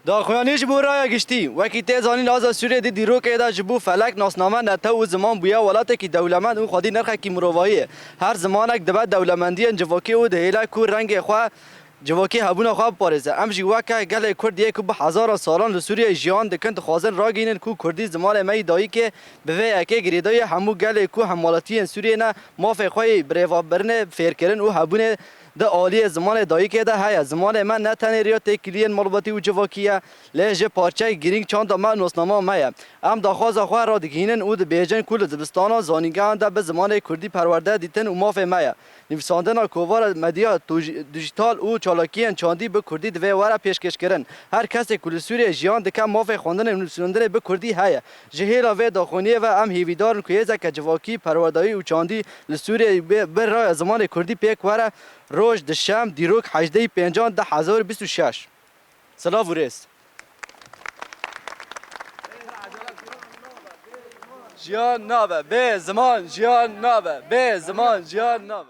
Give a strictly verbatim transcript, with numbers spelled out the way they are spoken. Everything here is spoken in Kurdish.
Daxuyanî ji bo raya giştî. Wekî tê zanîn, aza Sûriyê di dîrokê de ji bo felek, nasname, netew û ziman bûye welatekî dewlemend û xwedî nirxekî mirovahiyê. Her zimanek dibe dewlemendiyên civakî û dihêle ku rengê xwe, civakî hebûna xwe biparêze. Em jî weke gelê Kurd yê ku bi hezaran salan li Sûriyeyê jiyan dikin, dixwazin ragihînin ku Kurdî zimanê me yî dayikê bi vê yekê girêdayî hemû gelê ku hemwelatiyên Sûriyê ne, mafê xwe yê birêvebirinê, fêrkirin û hebûnê di aliyê zimanê dayikê de heye. Zimanê me ne tenê riya têkiliyên malbatî û civakî ye, lê jî parçeyek girîng çanda me û nasnama me ye. Em daxwaza xwe radigihînin û dibêjin ku li dibistana zanîngehan de bi zimanê kurdî perwerde dîtin û mafê me ye. Nivîsandina kovara medya toj-, dijîtal û çalakiyên çandî bi kurdî divê were pêşkêşkirin. Her kesê ku li Sûriyeyê jiyan dike, mafê xwendinê û nivîsandinê bi kurdî heye. Ji hêla vê daxuyaniyê ve em hêvîdar in ku hêzeke civakî, perwerdayî û çandî li Sûriyeyê bi, bi raya zimanê kurdî pêk were. Roj, dişem, dîrok, hejdehê pêncan du hezar û bîst û şeş. Silav û rêz. Jiyan nabe bê ziman, jiyan nabe bê ziman, jiyan nabe.